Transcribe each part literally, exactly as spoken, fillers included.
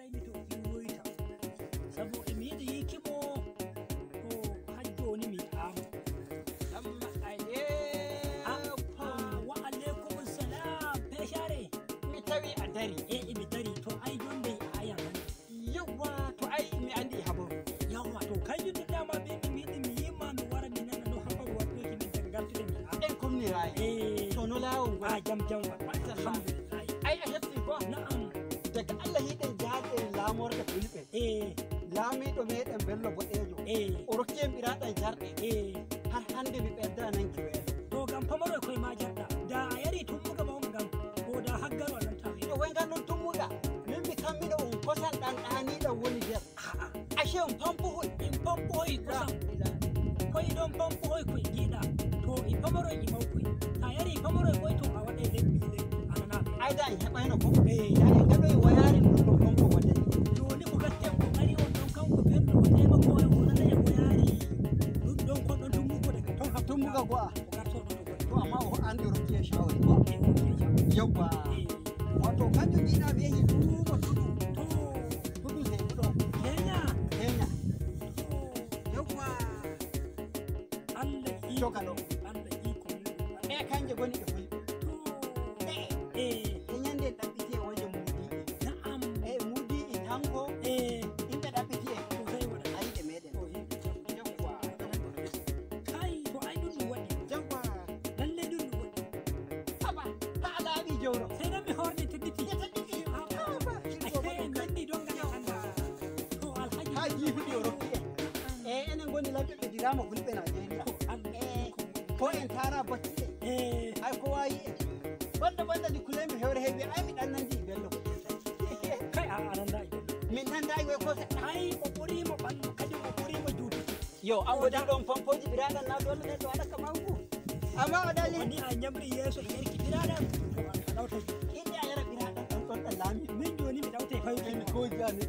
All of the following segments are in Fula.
Ay, mi to iwoyta. Sabu e mi yiɗi yiiki mo, ko hajjo woni mi yi'aama. Amma aye. Ah, ah, wa aleykum salam, peeshaare. Mi tawi a dari. Eh, eh, mi dari. To ay jonde a ayan. Yawwa, to ay mi andi habaru. Yawwa, to kanjum ɗum dama ɓe mi yiɗi mi yima mi wara mi nana no habaru waɗɗoki min daga gartude mi yi'a. En komnirayi. Eh. To no laawol ngol. Ah, jam jam wa. Machallah. Alhamdulillah. Ay a hefti ko? Na'am. Daga Allah hiɗen jaade laamorde fulɓe. Eh. Laamiiɗo meɗen Bello Boɗeejo. Eh. O rokki en ɓiraaɗam jarɗe. Eh. Har hannde mi ɓedda nanki weelo. To ngam pamaro e koye ma jarɗa. Da a yari tummuga ma on ngam. Ko da haggaro a nanta weelo. Yo koy ngal ɗon tummuga. Min mi kammino on kosam ɗam ɗaaniiɗam woni nder. A'a. Ashe on pampohoy. In pampohoy kosam. Koye ɗon pampohoy koye ngiɗa. To i pamaroy i mawkoy. Ta yari i pamaroy koye to a waɗay lebbi lebbi. A nana. Ay da en heɓayno ko. Eh. Da en heɓay woyaari ɗum ɗo pampo waɗay. Jooni ko gatten ko ari on ɗon kanko ɓen ɗo teema ko o nana e woyaari. Ɗum ɗon kon ɗon tummugo daga ton ha tummuga ko a. Ko gartoɗo to. To amma o andi o rokki en shawari ko. Eh, o rokki en shawari. Yawwa. Eh. Wato kanjum ngiɗa mi yehi luumo tudu. To. Tudu sey ɗo. Kenya. Kenya. To. Yawwa. Allah iko. Coka ɗo. Allah iko. E kanje goni e fulɓe. To. E. E. E nyande ɗaɓɓiti e waje mudi. Na'am. E mudi e tanko. E. Yimɓe ɗaɓɓiti e. To sey waɗa. Ayi ɗe meɗen. To yimɓe. Yawwa. Kai, to ay ɗum ɗum waɗi. Yawwa. Lallay ɗum ɗum waɗi. Haba, ha a laaɓi jawro. Sey ɗon mi horni tedditi. Nde tedditi. Haba. Haba. Ashe en nandi ɗon ngam en annda. To Alhaji. Ha jiifiɗi o rokki en. E, enen ngoni lamɓe ɓe diraama fulɓe Najeriya. To Allah. E, ko en tara bacci ɗe. E. Ay ko wayi en. Banda banda di kulemi hewre hewi ay mi ɗan nandi bello. Kai a, a nanda ay bello. Min nanda ay way ko seɗɗa. Ay o ɓuri mo ɓandu kadi o ɓuri mo juutuki. Yo, an waɗi ɗon fampoji ɓiraɗan na dole neɗɗo waɗa ka mangu. Amma o dali. Woni a ñamri yeeso e yarki ɓiraɗan. To a ɗawta. Inni a yara ɓiraɗan ɗan ɗon ɗan laami. Min joni mi ɗawta e fayuki. Min ko jani.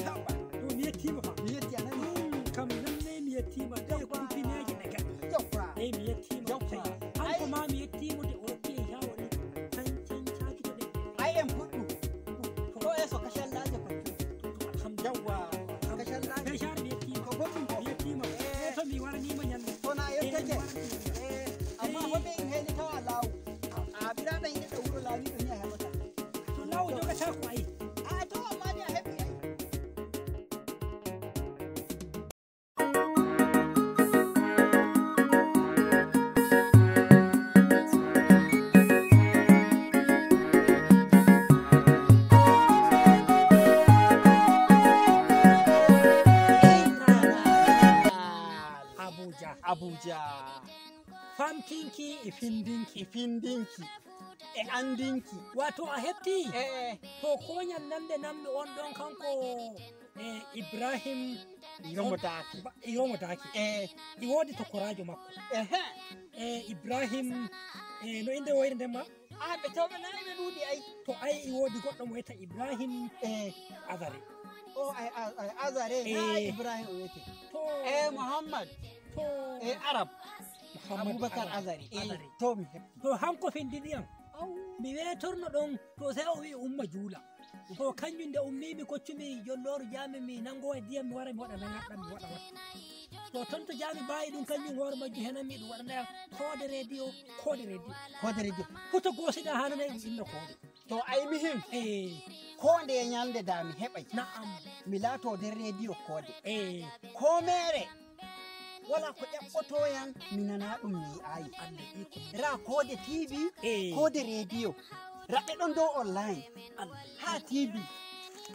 Haɓa. To mi yettima fa. Mi yetti a nani. Mm, kam lallay mi yettima. Ɗe kumpineje ɗe gaɗi. Jokka. Ey mi yettima. Jokka. Hanko ma mi yettimo de o rokki en shawari. Can can cakito ɗe. Ay en puɗɗu. Ko yeeso ka shallaje ko. Yawwa. Ka shallaje. Beshar mi yettima. Ko goɗɗum ko. Mi yettima. Eh. Eh, to mi waranima ñande. Kono a yettake. Eh, mi waranima. Eh, amma ko ɓe in heli tawa law. A ɓiraɗo ine ɗo wuro lawiɗo ni a heɓata. To law jogata ko ay. A to amma ni a heɓi ay. Abuja. Abuja. Famtinki e findinki. E findinki. E andinki. Wato a hefti? Eh, eh. To koñal nande nammi on ɗon kanko. E Ibrahim. Yomotaake. Ba-, yomotaake. Eh. I woodi tokoraajo makko. Ehe. E Ibrahim, e no innde woyre nden ma? Ah, ɓe tawɓe nayi ɓe ɗuuɗi ay. To ay i woodi goɗɗo mo wiyata Ibrahim. Eh. Azare. O ay, ay, ay, Azare, eh. Na Ibrahim o wiyete. To. Eh, Muhammad. To. Eh, Arab. Muhammad Abubakar Arab. Azare. Eh, Azare. To mi heɓi. To hanko findini am. Aw. Mi weetorno ɗon, to sey o wi'i umma juula. To kanjum nde ummiimi koccumi jollooru jaami mi nangowa ndiyam mi wara mi waɗa nayaɗɗam mi waɗa wattu. To ton to jaami baayi ɗum kanjum hoore majjum henanmi ɗum waɗanaya koode rediyo, koode rediyo. Koode rediyo. Huto goosiɗa haa nanay ɗum inna koode. To ay mihin. Eh. Ko nde ñalnde da mi heɓay. Na'am. Mi laato nder rediyo koode. Eh. Ko meere. Wala ko ƴaɓɓotoyan mi nana ɗum mi yi'ayi. Allah iko. Ra koode T V, eh, koode rediyo. Raɓɓe ɗon dow online. Allah. Ha T V.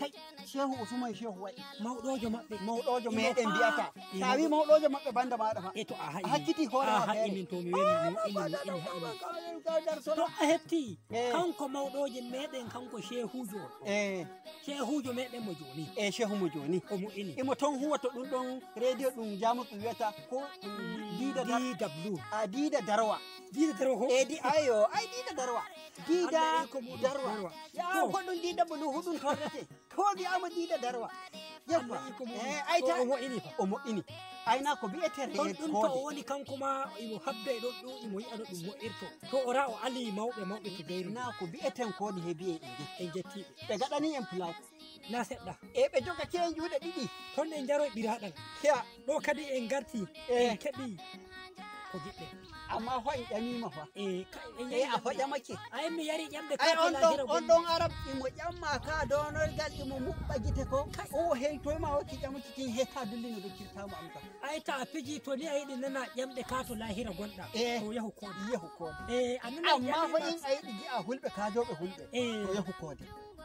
Kai, Shehu Usman Shehu waɗi. Mawɗojo maɓɓe. Mawɗojo meɗen mbiyata. Imo. Ta wi mawɗojo maɓɓe banda maɗa fa. E to a ha'i. A hakkiti hoore ma feere. A ha'i min to mi weli mo ini mo ini ha'i min. To a hefti. Eh. Kanko mawɗojo meɗen kanko Shehujo. Eh. Shehujo meɗen mo joni. E Shehu mo joni. Omo ini. Imo ton huwa to ɗum ɗon rediyo ɗum jamus ɗum wiyata ko ɗum Dida Dar-, D W. A Dida Darwa. Dida Darwa ko? E di-, ayo, ay Dida Darwa. Dida Darwa. Ya ko ɗum Dida Bulu huɗum torrete. To wiyama Dida Darwa. Yewwa. Eh, ay ta. Omo ini fa. Omo ini. Ayna ko bi'eten reed koode. Ɗum to o woni kanko ma imo habda e ɗon ɗum imo yi'ano ɗum moƴƴirto. To ora o alii mawɓe mawɓe to deyru. Na ko bi'eten koode he bi'e ɗum de. En jettiiɓe. Ɓe gaɗani en pulaaku. Na seɗɗa. E ɓe joga keen juuɗe ɗiɗi. Ton en jaroy ɓiraaɗal. Hiya. Ɗo kadi en garti. Eh. En keɓi ko jiɗɗen. Amma ho en ƴamiima fa. E ka en e a hoƴamake. Ay mi yari ƴamde ay on ɗon on ɗon arab imo ƴamma ka donorgal imo muɓɓa gite ko o heytoyma hokki ƴamuki kin he ka dullino dokkirta mo am ka. Ay ta a piji to ni a yiɗi nana ƴamɗe ka to lahira gonɗa. E to yahu koode. Yahu koode. E a nana amma fa in a yiɗi gi'a hulɓe ka joɓe hulɓe. E to yahu koode.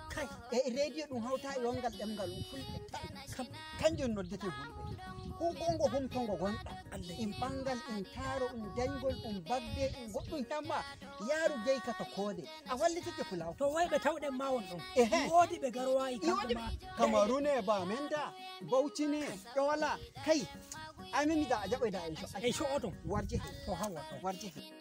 Kay e radio ɗum hawta e wongal ɗemngal um fulɓe tan kam kanjum noddete fulɓe. Hugongo humtongo gonɗa in ɓanngal in taaro um dayngol um bagde um goɗɗum hemma. Yaaru geyka to koode a wallitike fulaw. To woyɓe tawɗen ma won ɗon ehe woodi ɓe garwayi kamɓe ma. Kamarune ba menda bawcine ƴoola kay. Amin mi da a jaɓoyda en coɗɗa en co'oto warje he to hawa to warje he.